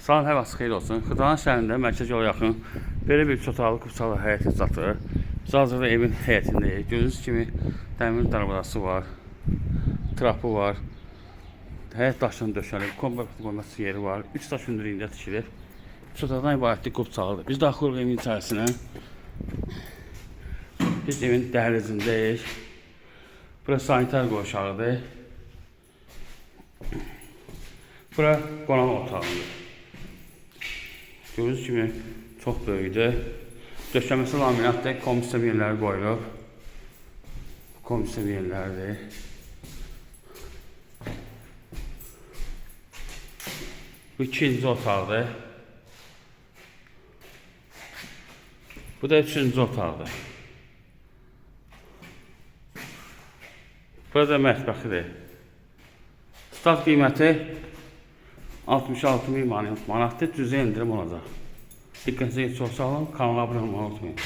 Salam, hər vaxt xeyir olsun. Xırdalan şəhərində mərkəz yola yaxın belə bir üç otaqlı kupçalı həyəti satılır. Biz hazırda evin həyətindəyik. Gördüyünüz kimi dəmir darvazası var, trapı var. Həyət daşından döşənib, kombi qoyması yeri var. 3 daş hündürlüyündə tikilib. Üç otaqdan ibarətli kupçalıdır. Biz daxil oluruq evin içərisinə. Biz evin dəhlizindəyik. Burası sanitar qovşağıdır. Bura qonaq otağıdır. Gördüyünüz kimi çox böyükdür. Döşəməsi laminatdır, kombi yerləri qoyulub. Kombi yerləridir. Bu ikinci otaqdır. Bu da üçüncü otaqdır. Burada mətbəxidir. Start qiyməti 66 min manatdır. Cüzi endirim olacaq. Diqqətinizə çox sağ olun. Kanala abunə olmayı unutmayın.